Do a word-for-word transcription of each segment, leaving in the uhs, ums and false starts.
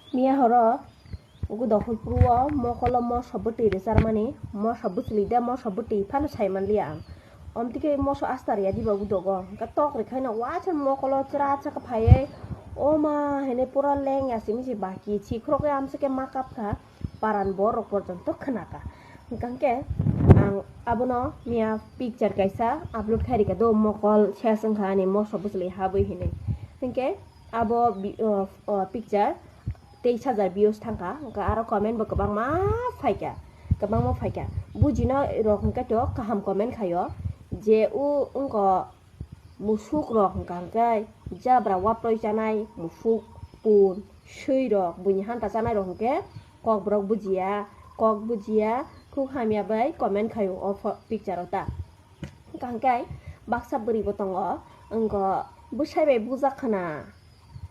Miya horo ugu dokhol puru o mokolo moso bwtwi rwcharmani, moso bwchwlwi da moso bwtwi phano sai manliya ang. Omtike moso astar ya diba ugu dogo, hwnkhe tok rwkhaino waisa mokolo chwra chakha phaiwi, "O ma," hwnwi pura leng ya simi se baki chikhroke amsike ma kapkha, paran borok porjonto khwnakha. Hwnkha hwnkhe ang abono miya picture kaisa upload khai rikha do, mokol ses wngkha ani moso bwchwlwi habwi hinwi. Hwnkhe abo bi-, o, o, picture teis hajar views thangkha, hwnkhe aro comment bo kwbangma phaikha, kwbangma phaikha. Bujina rok hwnkhe to kaham comment khaio, je o wngkha musuk rok hwnkha hwnkhe jabra waproi chanai musuk, pun, swi rok, buini hanta chanai rok hwnkhe kokborok bujiya, kok bujiya, khuk hamya bai comment khaio o pho-, picture o ta. Hwnkha hwnkhe baksa bwrwi bo tongo, wngkha bwsai bai bujak khwna,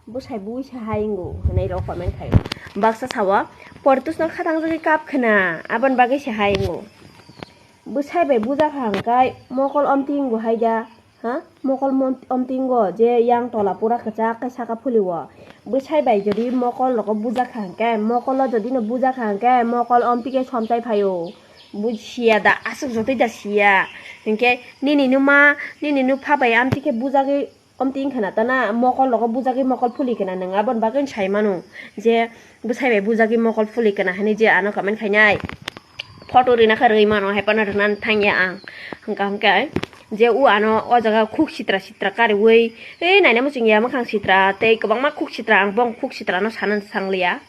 bwsai bui se hai wngo hwnwi rok comment khaio. Baksa sao, "Portusno khatangjagwi kap khwna, aboni bagwi se hai wngo." Bwsai bai bujak kha hwnkhe mokol omtwi wngo hai da, ha? Mokol mon-, omtwi wngo je yang tola pura kwchak khe saka phulio. Bwsai bai jodi mokol rogo bujak kha hwnkhe, mokolo jodi no bujak kha hwnkhe, mokol omtwi khe somchai phaio. Buj siya da, aswk jotoi da siya. Hinkhe nini numa, nini nupha bai amtwi khe bujagwi omtwi wngkha na tana, mokol rogo bujagwi mokol phuli khe na nwng, aboni bagwi sai mano je bwsai bai bujagwi mokol phuli khe na hinwi je ano comment khainai. Photo rina khe rwi mano, hai phano rwna thangya ang. Hwnkha hwnkhe je o ano o jaga khuk sitra sitra kariwi, ei naina muchung ya mwkhang sitra tei kwbangma khuk sitra, ang bong khuk sitra no sana sangliya.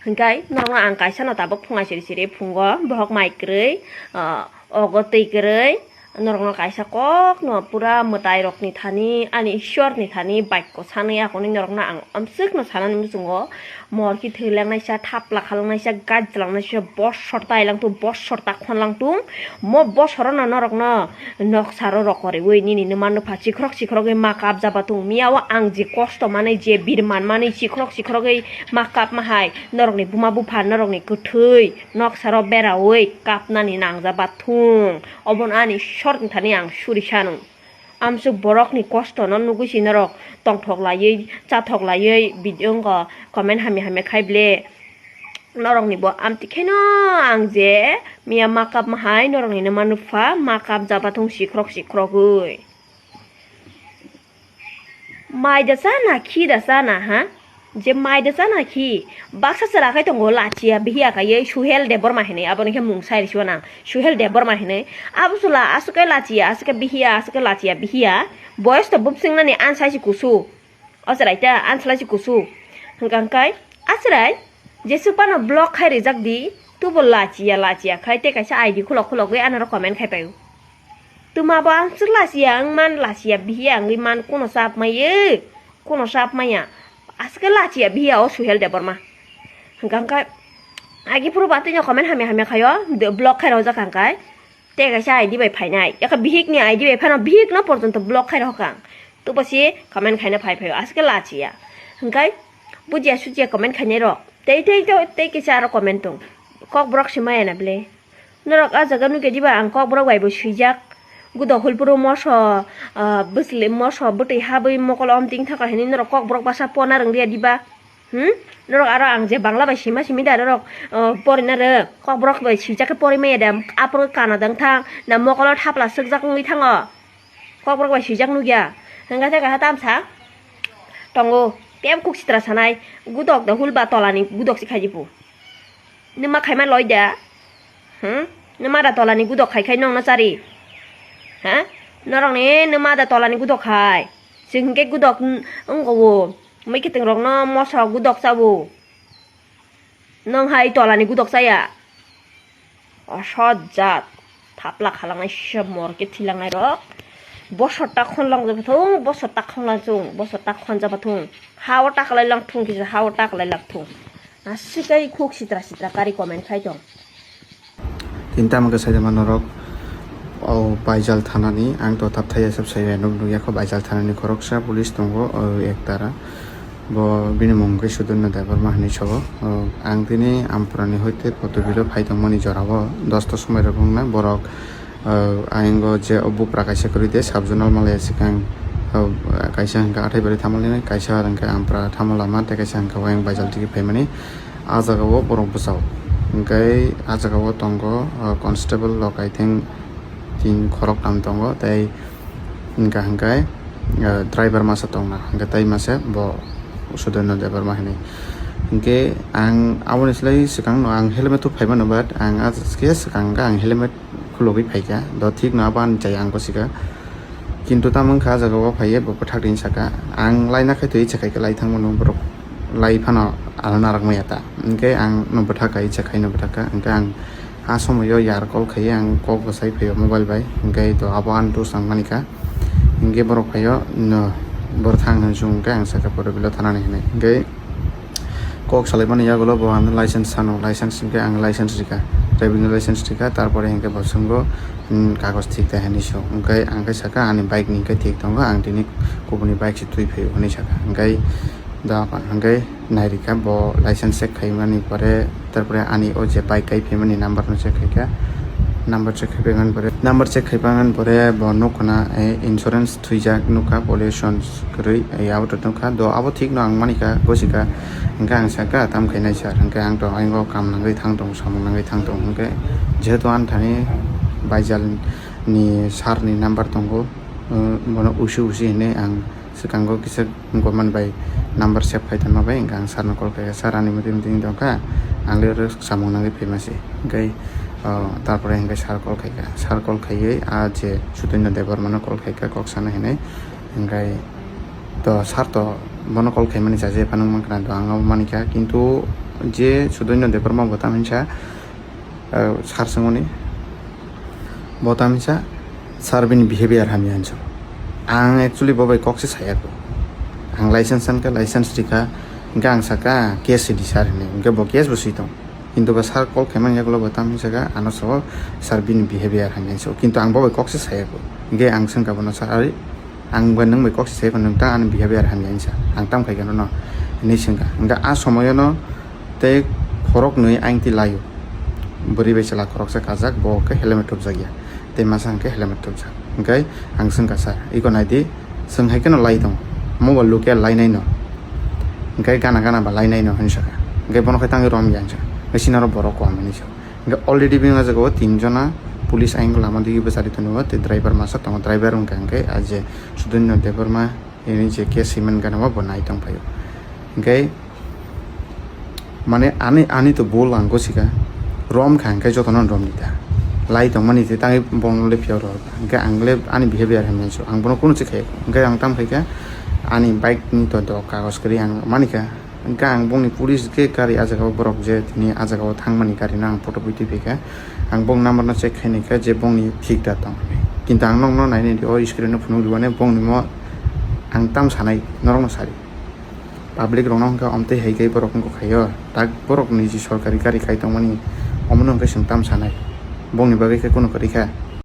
Hwnkhe norokno ang kaisa no tabuk phunga siri siri phungo, bohok mai kwrwi, ah, ogo twi kwrwi, norokno kaisa kokno pura mwtai rokni thani, ani Ishwar ni thani bakko sanwi akonwi norokno ang amswkno sanani muchungo, morki thwi langnaisa, thapla khalangnaisa, gajlangnaisa, bosor tai langtung, bosor takhon langtung, mo bosorono norokno Noksa ro rokoriwi nini numa nupha chikrok chikrogwi ma kap jaba thung. Miya o ang je kosto manwi, je bir man manwi chikrok chikrogwi ma kap ma hai, norokni buma bupha, norokni kwthwi noksa ro berawi kapnani nang jaba thung. Obono ani sorni thani ang suri sano. Amsuk borokni kosto no nugwi si norok tongthok laiwi, chathok laiwi video wngkha, comment hamya hamya khai ble. Norokni bo amtwi kheno ang je miya makap mahai norokni numa nupha makap jaba thung sikrok sikrogwi. Mai da chana, khi da chana, ha? Je mai da chana khi? Baksa chwla khai tongo lachiya bihiya kaiwi Suhel Debbarma hinwi, aboni khe mung sai risiyo nang. Suhel Debbarma hinwi. Abo chwla aswk khe lachiya, aswk khe bihiya, aswk khe lachiya bihiya. Boyos to bupsing nani ansai si kusu. O chwrai ta, ang chwlai si kusu. Hwnkha hwnkhe, a chwrai, jesuk phano block khai rijak di, tubo lachiya lachiya khai, tei kaisa I D khulok khulogwi anoro comment khai paio. Twma bo ang chwk lachiya, ang man lachiya, bihiya wngwi man, kuno chap maiyo, kuno chap maya. Aswk khe lachiya bihiya o Suhel Debbarma. Hwnkha hwnkhe, agi phuru ba twino comment hamya hamya khaio, de-, block khai rojak hwnkhe. Tei kaisa I D bai phainai. Yakha bihik ni I D bai phano bihik no porjonto block khai rokha ang. Tubo si comment khaina phai phaio. Aswk khe lachiya. Hwnkhe bujiya sujiya comment khainai rok. Tei, tei, tei, tei kisa aro comment tong. Kokborok si maya na ble. Norok a jaga nukya diba ang kokborok bai bo swijak. Gudo hulpuru moso, ah, bwsli moso bwtwi habwi mokol omting thaka hinwi norok kokborok basa pona rwngriya diba? Hmm? Norok aro ang je Bangla bai sima simi da norok, uh, porina rw, kokborok bai swijak khe porimaya da, aphuru kana dang thang, na mokolo thapla sukjak wngwi thango. Kokborok bai swijak nukya. Hwnkha khe kaisa tamsa tongo, tei kuk sitra sanai, gudok da hulba tolani gudok se khai dipu. Nima khaima loi da? Hmm? Nima da tolani gudok khai khai nongno chari? Ha? Norokni nima da tolani gudok khai? Chwng hinkhe gudok wng-, wngkho o. Mui kiting rokno moso gudok chao. Nwng hai tolani gudok chaya. Osot jat. Thapla khalangnai sisa mor khe thilangnai rok. Bosor ta khon lang jaba thung, bosor ta khon lang chung, bosor ta khon jaba thung. Ha o ta kalai lang thung kisa, ha o ta kalai lang thung. Aswk khe khuk sitra sitra kari comment khai tong. Tini tamo khe saida ma norok o Baijal thanani, ang to thap thai asap sai bai nuk nukya kho Baijal thanani khoroksa police tongo, o ektara. Bo bini mung khe Sudurna Debbarma hinwi sao. O, ang tini Ampurani hoite Potobilo phai tongmani jorao dosta somoi rok wngna borok, o, ayang o je o bupra kaisa kwrwi de sub zonal malaya swkang Kaisa hwnkha Athaibari Thamalni, kaisa hwnkha Ampra Thamala ma, tei kaisa hwnkha Wayang Baijal tigi phaimani. A jagao borok bwsao. Hwnkhe a jagao tongo, uh, constable rok, I think, tin khoroktham tongo, tei hwnkha hwnkhe, uh, driver masa tongna, hwnkhe tei masa bo Sudoino Debbarma hinwi. Hwnkhe ang aboni slai swkangno ang helmet o phaimano, but ang a khe swkang hwnkhe ang helmet khulugwi phaikha, do thikno abo ani chaya ang gosikha. Kintu tamo wngkha, a jagao phaiwi bo bwthak rini saka, "Ang laina khai twi icha khai khe lai thangmano borok lai phano alna narwk maya ta." Hwnkhe ang no bwthak kha, icha khai no bwthak kha. Hwnkhe ang a somoio yar call khaiwi ang kok bwsai phaio mobile bai. Hwnkhe to abo ani dos ang manikha. Hwnkhe borok phaio, no, borok thang hwn sung khe ang saka pore bilo thanani hinwi. Hwnkhe kok salaimani yagulo bo ano license sano, license hwnkhe ang license rikha, driving license rikha, tarpore hwnkhe bo swngo, "Hmm, kagoj thik da?" hinwi sio. Hwnkhe ang khe saka, "Ani bike ni hwnkhe thik tongo, ang tini kubuni bike se twi phaio," hinwi saka. Hwnkhe da hwnkhe nairikha bo license check khaimani pore, tarpore ani o je bike kai phaimani number no check khaikha, number check khaipaimani pore, number check khaipaimani pore bo nukkha na, eh, insurance thwijak nukha, pollution kwrwi, eh, abo to nukha, do abo thik no ang manikha, gosikha, hwnkhe ang sakha, "Tam khainai sir?" Hwnkhe ang to ayang o kam nangwi thang tongo, samung nangwi thang tongo, hwnkhe jehetu ani thani Baijal ni sir ni number tongo, eh, bono usi usi hinwi ang swkango kisa Government bai number save khai tonma bai hwnkhe ang sir no call khaikha, "Sir, ani motwi motwi wng tongkha, ang le oro samung nangwi phaima se." Hwnkhe, oh, tarpore hwnkhe sir call khaikha, sir call khaiwi a je Sudoino Debbarma no call khaikha kok sana hinwi. Hwnkhe to sir to bono call khaimani chaje phano mankha, do ang abo manikha, kintu je Sudoino Debbarma bo tamo hinsa, ah, sir swngmani, bo tamo hinsa, "Sir, bini behavior hamya," hinsa. Ang actually bo bai kok se saya kho. Ang license sankha, license rikha, hwnkhe ang saka, "Case sidi sir," hinwi. Hwnkhe bo case bo swi tong. Kintu bo sir call khaimani yagulo bo tamo hinsa kha, ano sao, "Sir, bini behavior hamya," hinsa. Kintu ang bo bai kok se saya kho. Hwnkhe ang swngkha bono, "Sir, ari ang bai nwng bai kok se saya kho, nwng ta ani behavior hamya," hinsa. "Ang tam khaikha nono?" hinwi swngkha. Hwnkhe a somoyono tei khoroknwi ayang twi laio. Bwrwi bai chwla khoroksa kajak, bo khe helmet thupjakya, tei masa hwnkhe helmet thupjak. Hwnkhe ang swngkha, "Sir, iko naidi, chwng hai kheno lai tongo, mobile loke lainaino, hwnkhe gana gana ba lainaino," hinwi sakha. Hwnkhe bono khe tangwi romya hinsa, hwnkhe sinaro borok kok hinwi sa. Hwnkhe already bini o jagao tin jona police ayang lama digi bwchari tongo, tei driver masa tongo, driver wngkha hwnkhe a je Sudoino Debbarma. Ini je case himan gana bo nai tong phaio. Hwnkhe mane ani, ani to bol ang gosikha, rom kha hwnkhe jotono rom di ta. Lai tongmani tei tangwi bono le phiyok rw kha. Hwnkhe ang le ani behavior hamya se, ang bono kunu se khayak. Hwnkhe ang tam khaikha, ani bike ni to do kagoj kwrwi ang manikha. Hwnkhe ang bongni police khe gari ah jagao borok je tini ah jagao thangmani gari no ang photo bui twi phaikha. Ang bong number no check khainai kha je bongni thik da tong. Kintu ang nokno nainai di, o screen no phunuk di, mane bongni mo ang tam sanai, norokno sadi. Public rokno hwnkha omtwi hai khe borok wngkha khaio. Tak borok niji sorkari gari khai tongmani, omono hwnkhe chwng tam sanai. Bongni bagwi khe kunu kwrwi kha.